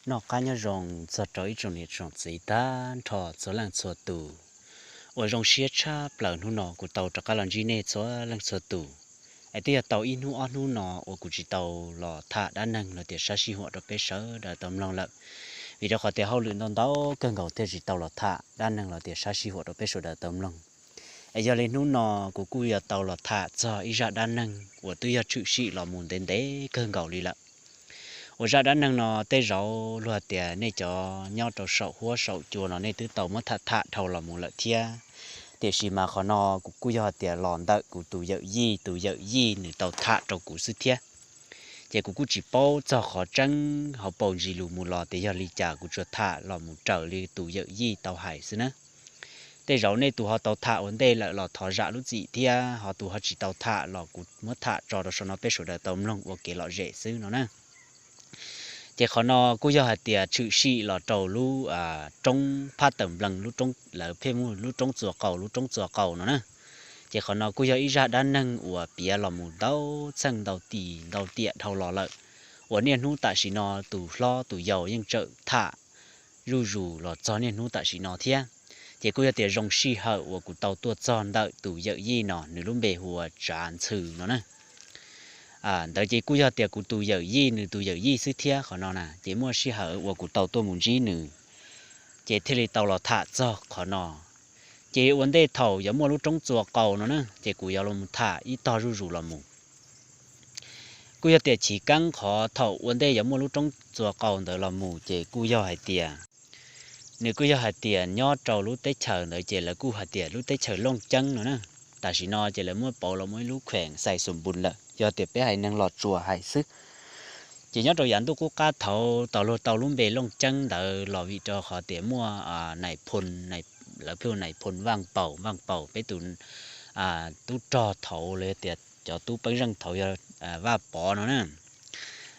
Noj qab nyob zoo txog rau ib tsoom niam tsoom txiv tag nrho txhua leej txhua tus. Uas zoo siab tshaj plaws hnub no kuv tau rov qab los ntsib nej txhua leej txhua tus. Es twb yog tau ib hnub ob hnub no uas kuv tsis tau los tham dab neeg los tias sab sij huam rau peb sawv daws tau mloog lawm, vim rau qhov tias hauj lwm ntau ntau kawg nkaus thiaj tsis tau los tham dab neeg los tias sab sij huam rau peb sawv daws tau mloog. Es yog li hnub no kuv kuj yuav tau los tham txog ib zaj dab neeg uas twb yog tshwm sim los mus ntev ntev kawg nkaus li lawm. Uas zaj dab neeg no tej zaum luag tias nej cov nyob rau saum huab saum cua no nej twb tau muab tham tham dhau los mus lawm thiab. Tiam sis mas qhov no kuv kuj yog hais tias los ntawm kuv tus yawm yij, tus yawm yij nws tau tham rau kuv xwb thiab. Ces kuv kuj tsis paub txog qhov tseeb hauv paus ntsis lus mus los tias yog li cas, kuv tsuas tham los mus raws li tus yawm yij tau hais xwb na. Tej zaum nej tus ho tau tham ua ntej lawm los thov zam lub txim thiab, ho tus ho tsis tau tham los kuv muab tham tso rau saum no peb sawv daws tau mloog ua kev lom zem xwb no na. Ces qhov no kuj yog hais tias tshwm sim los rau lub roob Phab Tawm Nplees, lub roob lawv pheej hu lub roob Txua Qaus, lub roob Txua Qaus no na. Ces qhov no kuj yog ib zaj dab neeg uas piav los mus ntau txheej ntau tis ntau tiam dhau los lawm, uas niaj hnub tam sim no tus hlob tus yau yeej tseem tham zuj zus los txog niaj hnub tam sim no thiab. Ces kuj yog tias zoo sij hawm uas kuv tau tuaj txog ntawm tus yawm yij no, nws lub npe hu ua Tsav Ntxhw no na. Ntawd ces kuj yog tias kuv tus yawm yij, nws tus yawm yij xwb thiab qhov no na, ces muaj sij hawm uas kuv tau tuaj mus ntsib nws, ces thiaj li tau los tham txog qhov no. Ces ua ntej thaum yuav muaj lub roob Txua Qaus no na, ces kuv yuav los tham ib tog zuj zus los mus. Kuj yog tias chiv keeb qhov thaum ua ntej yuav muaj lub roob Txua Qaus ntawd los mus ces kuj yog hais tias, nws kuj yog hais tias nyob rau lub teb chaws ntawd ces lawv kuj hais tias lub teb chaws Looj Ceeb no na. Tam sim no ces lawv muab pauv los muaj ib lub khueem Xais Xus Npus lawm, yog tias peb haiv neeg Los Tsuas hais xwb. Ces nyob rau yav ntuj qub qab thaud tau luag tau lub npe Looj Ceeb ntawd los vim rau qhov tias muaj nais phoo, lawv pheej hu nais phoo Vaj Paus, Vaj Paus peb tus tub rog thaud los yog tias cov tub peeb zeej thaud yog Vaj Pov no na.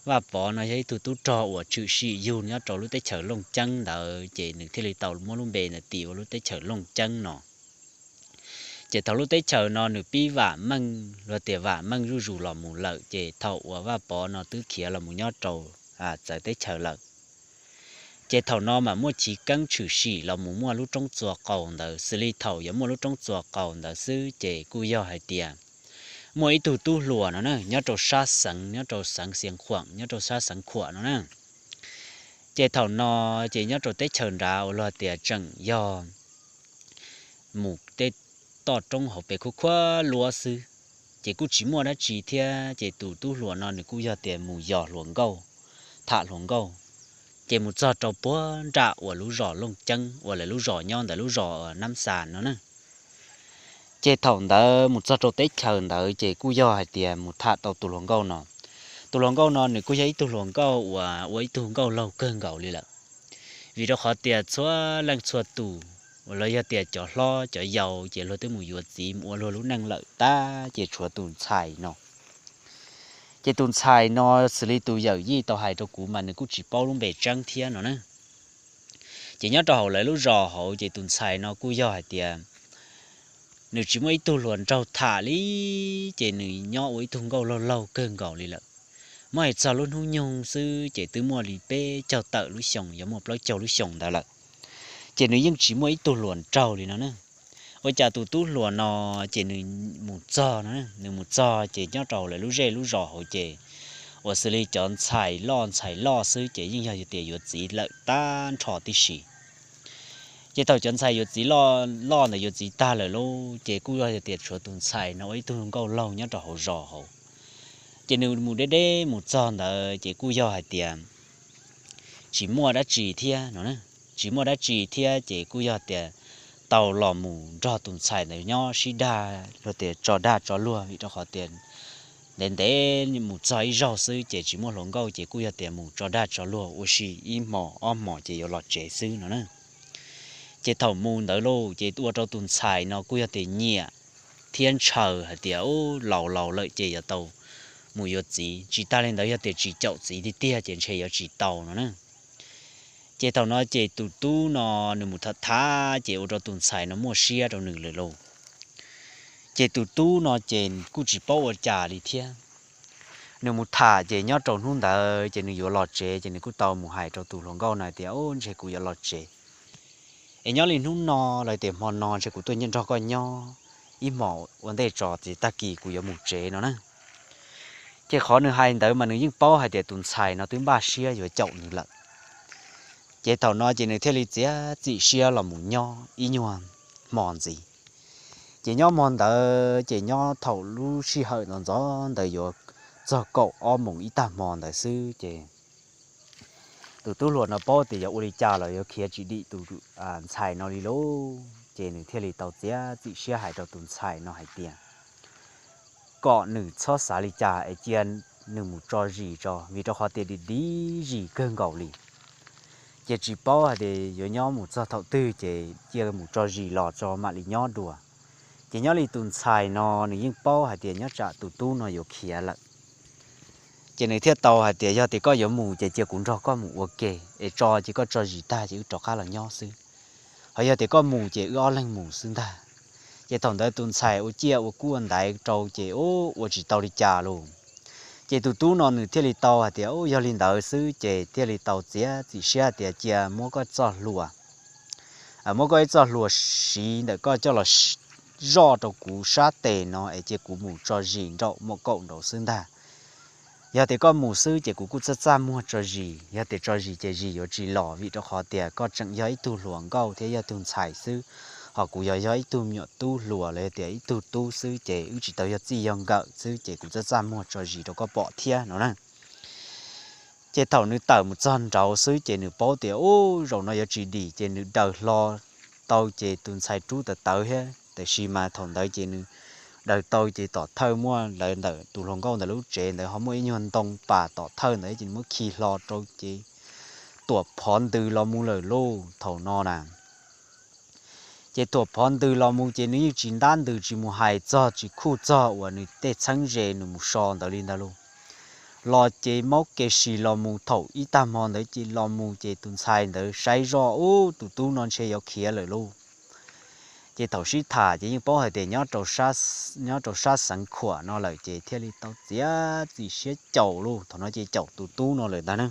Vaj Pov no yog ib tug tub rog uas tshwm sim yug nyob rau lub teb chaws Looj Ceeb ntawd ces nws thiaj li tau muab lub npe ntawd tis ua lub teb chaws Looj Ceeb no. Ces thaum lub teb chaws no nws pib vam meej, luag tias vam meej zuj zus los mus lawm, ces thaum uas Vaj Pov no twb khiav los mus nyob rau txawv teb chaws lawm. Ces thaum no mas muaj chiv keeb tshwm sim los mus muaj lub roob Txua Qaus ntawd, xws li thaum yuav muaj lub roob Txua Qaus ntawd xwb ces kuj yog hais tias muaj ib tug tub hluas no na, nyob rau sab xeev, nyob rau xeev Xiav Khuam, nyob rau sab xeev Khuam no na. Ces thaum no ces nyob rau teb chaws nrad uas luag tias tseem yog mus tej toj roob hauv pes khuab khuab luab xwb, ces kuj tsis muaj dab tsi thiab. Ces tus tub hluas no nws kuj yog tias mus yos hluas nkauj, tham hluas nkauj, ces mus txog rau puag nram uas lub zos Looj Ceeb uas lawv lub zos nyob ntawd, lub zos Nab Xas no na. Ces thaum ntawd mus txog rau teb chaws ntawd ces kuj yog hais tias mus tham tau tus hluas nkauj no. Tus hluas nkauj no nws kuj yog ib tug hluas nkauj uas ua ib tug nkauj laug kawg nkaus li lawm, vim rau qhov tias txhua leej txhua tus uas los yog tias cov hlob cov yau ces luag twb mus yuav txiv mus ua luag lub neej lawm tag, ces tshuav tus ntxhais no. Ces tus ntxhais no xws li tus yawm yij tau hais rau kuv mas nws kuj tsis paub lub npe tseeb thiab no na. Ces nyob rau hauv lawv lub zos hauv ces tus ntxhais no kuj yog hais tias nws tsis muaj ib tug hluas nraug tham li, ces nws nyob ua ib tug nkauj laug laug kawg nkaus li lawm. Muab hais txog lub hnub nyoog xwb ces twb muaj li peb caug tawm lub xyoo, yuav muaj plaub caug lub xyoo ntawd lawm. Ces nws yeej tsis muaj ib tug hluas nraug li no na. Ua cas tus tub hluas no ces nws mus txog no, nws mus txog ces nyob rau lawv lub zej lub zos hauv ces uas xws li cov ntxhais loj ntxhais loj xwb ces yeej yog tias yuav txiv lawm tag nrho tib si. Ces thaum cov ntxhais yuav txiv loj loj ntawd yuav txiv tag lawm lauj, ces kuj yog tias tshuav tus ntxhais no ua ib tug nkauj laug nyob rau hauv zos hauv. Ces nws mus deb deb mus txog ntawd ces kuj yog hais tias tsis muaj dab tsi thiab no, tsis muaj dab tsi thiab ces kuj yog tias tau los mus nrog tus ntxhais ntawd nyob sib dag, luag tias tso dag tso luag, vim rau qhov tias ntev ntev mus txog ib zaug xwb ces tsis muaj hluas nkauj ces kuj yog tias mus tso dag tso luag ua si ib hmos ob hmos ces yuav los tsev xwb no na. Ces thaum mus ntawd lauj ces ua rau tus ntxhais no kuj yog tias nyiam thiab ntshaw hais tias, u, laus laus lawm ces yuav tau mus yuav txiv, tsis tas li ntawd yog tias tsis caum txiv tiag tiag ces ntshe yuav tsis tau no na. Ces thaum no ces tus tub no nws mus tham tham ces ua rau tus ntxhais no muaj siab rau nws lawm lauj. Ces tus tub no ces kuj tsis paub ua cas li thiab. nws mus tham ces nyob rau hnub ntawd ces nws yuav los tsev ces nws kuj tau mus hais rau tus hluas nkauj no tias, Ub, ntshe kuv yuav los tsev es nyob li hnub no los tias hmo no ntshe kuv tuaj nrog koj nyob ib hmos ua ntej tso ces tag kis kuv yuav mus tsev no na. Ces qhov nws hais ntawd mas nws yeej paub hais tias tus ntxhais no twb npaj siab yuav caum nws lawm. Ces thaum no ces nws thiaj li txiav txim siab los mus nyob ib nyuag hmo ntxiv. Ces nyob hmo ntawd ces nyob thaum lub sij hawm ntxov ntxov ntawd yuav txog kaum ob moos ib tag hmo ntawd xwb ces tus tub hluas no paub tias yog ua li cas los yuav khiav tsis dim tus ntxhais no li lauj, ces nws thiaj li tau txiav txim siab hais rau tus ntxhais no hais tias kom nws txhob xav li cas es cia nws mus tso zis tso, vim rau qhov tias dim dim zis kawg nkaus li. Ces tsis paub hais tias yuav nyob mus txog thaum twg ces cia mus tso zis los tso mam li nyob dua. Ces nyob li tus ntxhais no nws yeej paub hais tias nyob tsam tus tub no yuav khiav lawm. Ces nws thiaj tau hais tias yog tias koj yuav mus ces cia kuv nrog koj mus ua ke, es tso ces koj tso zis tag ces wb rov qab los nyob xwb. Ho yog tias koj mus ces wb ob leeg mus xwb ntag. Ces thaum ntawd tus ntxhais ua ciaj ua kub ua ntaiv rau ces ua tsis tau li cas lauj. Ces tus tub no nws thiaj li tau hais tias, Ub, yog li ntawd xwb, ces thiaj li tau txiav txim siab tias cia muab koj txoj hlua, muab koj ib txoj hlua siv ntawm koj coj los zoj rau kuv sab tes no es cia kuv mus tso zis nraum muaj kaum nraud xwb ntag. Yog tias koj mus xwb ces kuv kuj txaj txaj muag tso zis, yog tias tso zis ces zis yuav tsis los vim rau qhov tias koj tseem yog ib tug hluas nkauj thiab yog tug ntxhais xwb, ho kuv yog yog ib tug me nyuam tub hluas los yog tias ib tug tub xwb ces wb tsis tau yog txij yog nkawm xwb ces kuv txaj txaj muag tso zis rau koj pom thiab no na. Ces thaum nws tawm mus txog nraud xwb ces nws paub tias ub, zaum no yuav tsis dim ces nws daws hlo tau ces tus ntxhais rub tawv tawv thiab, tiam sis mas thaum ntawd ces nws daws tau ces tom thawj muaj lawv ntawm tus hluas nkauj ntawd lub tsev ntawd ho muaj ib nyuag ntoo pas tom thawj ntawd ces nws muab khi hlo rau ces tuam phov ntws los mus lawm lauj thaum no na. Ces tuam phov ntws los mus ces nws yeej tsis ntab ntws tsis mus hais txog tsis khuj txog uas nws tej txheeb ze nws mus so ntawd li ntag lauj. Los ces maub kev si los mus thaum ib tag hmo ntawd ces los mus ces tus ntxhais ntawd saib zoj ub tus tub no ntshe yuav khiav lawm lauj. Ces thaum sib tham ces yeej paub hais tias nyob rau sab xeev khuam no lawm ces thiaj li tau txiav txim siab caum lauj, thaum no ces caum tus tub no lawm ntag na.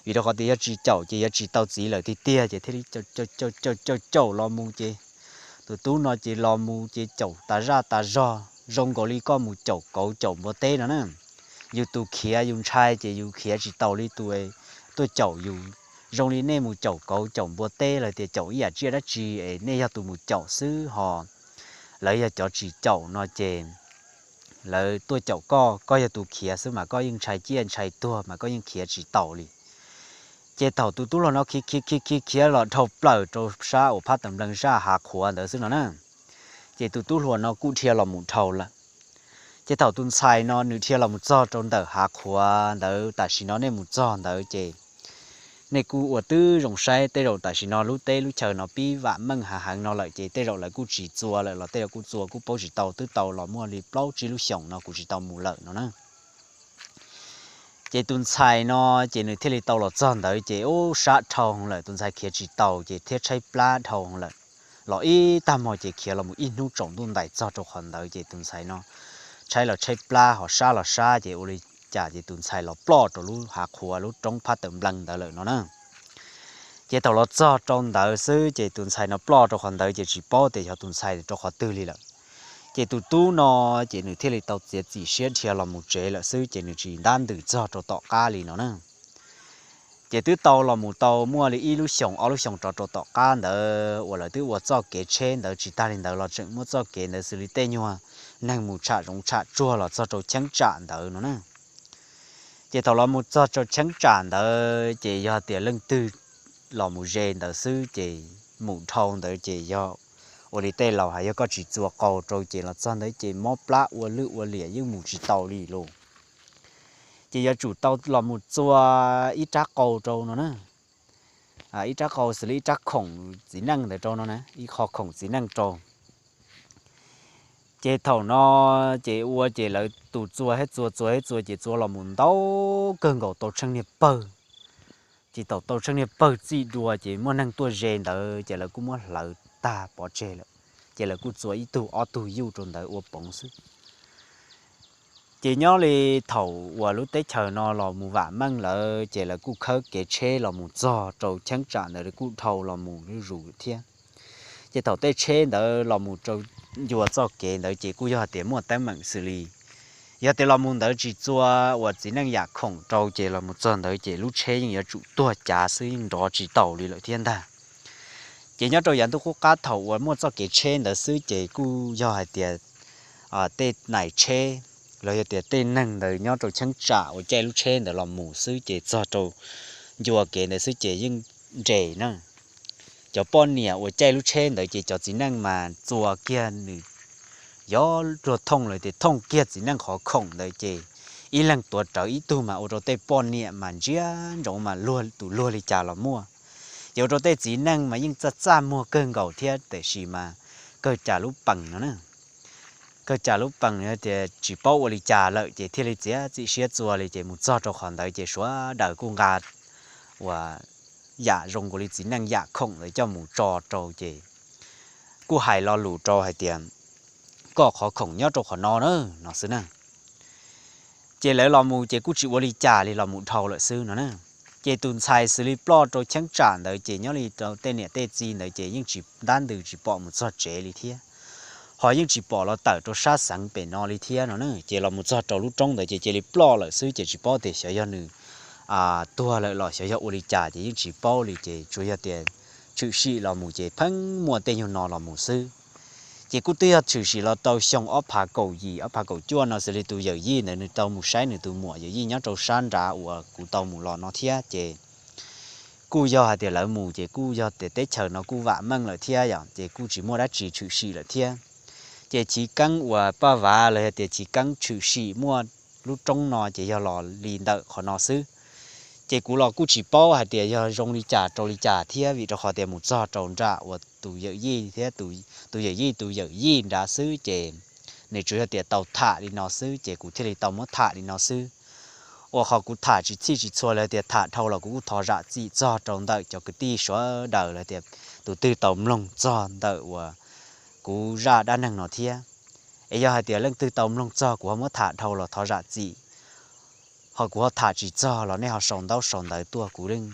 Vim rau qhov tias yog tsis caum ces yuav tsis tau txiv lawm tiag tiag ces thiaj li caum caum caum caum los mus ces tus tub no ces los mus ces caum tas zaj tas zog zoo nkaus li koj mus caum kauv caum npua teb no na. Yus tus khiav yus ntshai ces yus khiav tsis taus li tus tuaj caum yus. Zoo li nej mus caum kauv caum npua teb los tias caum ib yam tsiaj dab tsi es nej yog tus mus caum xwb ho lawv yog cov tsis caum no ces lawv tuaj caum koj, koj yog tus khiav xwb mas koj yeej ntshai ciaj ntshai tuag mas koj yeej khiav tsis taus li. Ces thaum tus tub hluas no khiav khiav khiav khiav khiav los dhau plaws rau sab uas phab tawm nplees sab hav qhuav ntawd xwb no na, ces tus tub hluas no kuj dhia los mus dhau lawm. Ces thaum tus ntxhais no nws dhia los mus txog rau ntawm hav qhuav ntawd, tam sim no nej mus txog ntawd ces nej kuj ua tib zoo saib, tej zaum tam sim no lub teb lub chaw no pib vam meej hav heev no lawm ces tej zaum lawv kuj tsis txua lawm los tej zaum kuj txua kuj paub tsis tau, twb tau los muaj li plaub tsib lub xyoos no kuv tsis tau mus lawm no na. Ces tus ntxhais no ces nws thiaj li tau los txog ntawd ces ub sab dhau lawm, tus ntxhais khiav tsis taus ces thiab tshaib plab dhau lawm. Los ib tag hmo ces khiav los mus ib hnub tsaus ntuj ntais txog rau qhov ntawd ces tus ntxhais no tshaib los tshaib plab ho sab los sab ces ua li cas ces tus ntxhais los ploj rau lub hav qhuav lub roob phab tawm nplees ntawd lawm no na. Ces thaum los txog rau ntawd xwb ces tus ntxhais no ploj rau qhov ntawd ces tsis paub tias yog tus ntxhais rau qhov twg li lawm. Ces tus tub no ces nws thiaj li tau txiav txim siab dhia los mus tsev lawm xwb ces nws tsis ntab ntws txog rau tom qab li no na. Ces twb tau los mus tau muaj li ib lub xyoos ob lub xyoos rov rau tom qab ntawd uas lawv twb ua txoj kev tsheb ntawd tsis tag li ntawd los tseem muaj txoj kev ntawd xws li tej nyuag neeg mus tsham zoov tsham tsuag los txog rau cheeb tsam ntawd no na. Ces thaum los mus txog rau cheeb tsam ntawd ces yog tias leej twg los mus ze ntawd xwb ces mus dhau ntawd ces yog ua li tej laus hais yog koj tsis txua qau rau ces los txog ntawd ces mob plab ua lwj ua liam yeej mus tsis tau li lauj. Ces yuav tsum tau los mus txua ib rab qau rau no na, ib rab qau xws li ib rab khoom txiv neej ntawd rau no na, ib qho khoom txiv neej rau. Ces thaum no ces ua ces lawv tus txua thiab txua txua thiab txua ces txua los mus ntau kawg nkaus tau tsheej niag pawg. Ces thaum tau tsheej niag pawg txij dua ces muaj neeg tuaj ze ntawd ces lawv kuj muab hlawv tag pov tseg lawm. Ces lawv kuj txua ib tug ob tug yuj rau ntawd ua poov xwb. Ces nyob li thaum uas lub teb chaws no los mus vam meej lawm ces lawv kuj khawb kev tsheb los mus txog rau cheeb tsam ntawd kuj dhau los mus zuj zus thiab. Ces thaum tej tsheb ntawd los mus rau ncua txoj kev ntawd ces kuj yog hais tias muaj teeb meem xws li, yog tias los mus ntawd tsis txua uas txiv neej yam khoom rau ces los mus txog ntawd ces lub tsheb yeej yuav tsum tuag cav xwb, yeej nrov tsis taus li lawm thiab ntag. Ces nyob rau yav ntuj qub qab thaum uas muaj txoj kev tsheb ntawd xwb ces kuj yog hais tias tej nais tsheb los yog tias tej neeg ntawd nyob rau cheeb tsam uas caij lub tsheb ntawd los mus xwb ces txog rau ncua kev ntawd xwb ces yeej nres na. Cov poj niam uas caij lub tsheb ntawd ces cov txiv neej mas txua kiag nws, yog luag thooj los tias thooj kiag txiv neej qhov khoom ntawd ces ib leeg tuav rawv ib tug mas ua rau tej poj niam mas ntsia ntsoov mas luag tus luag li cas los muaj. Ces ua rau tej txiv neej mas yeej txaj txaj muag kawg nkaus thiab tiam sis mas kawg cas lub pees no na, kawg cas lub pees tias tsis paub ua li cas lawm ces thiaj li txiav txim siab txua li ces mus txog rau qhov ntawd ces sawv daws kuj nqa uas yam zoo nkaus li txiv neej yam khoom ntawd coj mus tso rau ces kuj hais lo lus rau hais tias koj qhov khoom nyob rau qhov no na, no xwb na. Ces lawv los mus ces kuj tsis ua li cas li, los mus dhau lawm xwb no na. Ces tus ntxhais xws li ploj rau cheeb tsam ntawd ces nyob li rau tej niam tej txiv ntawd ces yeej tsis ntab ntws tsis pom mus txog tsev li thiab, ho yeej tsis pom los tawm rau sab xeev pem no li thiab no na. Ces los mus txog rau lub roob ntawd ces cia li ploj lawm xwb ces tsis paub tias xyov yog nws tuag lawm los xyov yog ua li cas ces yeej tsis paub li ces tsuas yog tias tshwm sim los mus ces pheej muaj tej nyuag no los mus xwb. Ces kuj twb yog tshwm sim los tau xyoo ob phav kaum yim ob phav kaum cuaj no xws li tus yawm yij ntawd nws tau mus saib nws tus muam yawm yij nyob rau sab nrad uas kuv tau mus los no thiab ces kuj yog hais tias lawv mus ces kuj yog tias teb chaws no kuj vam meej lawm thiab yom, ces kuj tsis muaj dab tsi tshwm sim lawm thiab. Ces chiv keeb uas paj vav los yog tias chiv keeb tshwm sim muaj lub roob no ces yog los li ntawm qhov no xwb. Ces kuv los kuj tsis paub hais tias yog zoo li cas rau li cas thiab vim rau qhov tias mus txog rau nram uas tus yawm yij thiab tus yawm yij tus yawm yij nrad xwb ces nws tsuas yog tias tau tham li no xwb ces kuv thiaj li tau muab tham li no xwb. Ua qhov kuv tham tsis txhij tsis txhua los tias tham dhau los kuv kuj thov zam txim txog rau ntawm cov kwv tij sawv daws los tias tus twg tau mloog txog ntawm uas kuv zaj dab neeg no thiab. Es yog hais tias leej twg tau mloog txog kuv ho muab tham dhau los thov zam txim, ho kuv ho tham tsis txog los nej ho sau ntaub sau ntawv tuaj kuv yeej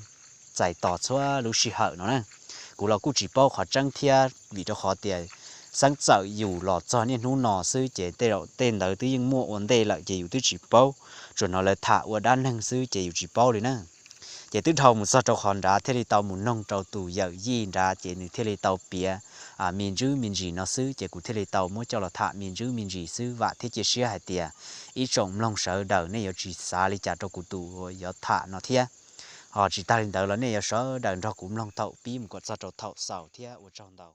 txais tos txhua lub sij hawm no na. Kuv los kuj tsis paub qhov tseeb thiab vim rau qhov tias xeeb txawm yus los txog niaj hnub no xwb ces tej zaum tej ntawd twb yeej muaj ua ntej lawm ces yus twb tsis paub, tsuas hnov lawv tham ua dab neeg xwb ces yus tsis paub li na. Ces twb dhau mus txog rau qhov nrad thiaj li tau mus noog rau tus yawm yij nrad ces nws thiaj li tau piav me ntsis me ntsis no xwb ces kuv thiaj li tau muab coj los tham me ntsis me ntsis xwb, vam thiab cia siab hais tias ib tsoom mloog sawv daws nej yuav tsis xav li cas rau kuv tus yuav tham no thiab. Ho tsis tag li ntawd los nej yuav sawv daws nrog kuv mloog thaum pib mus kom txog rau thaum xaus thiab ua tsaug ntau.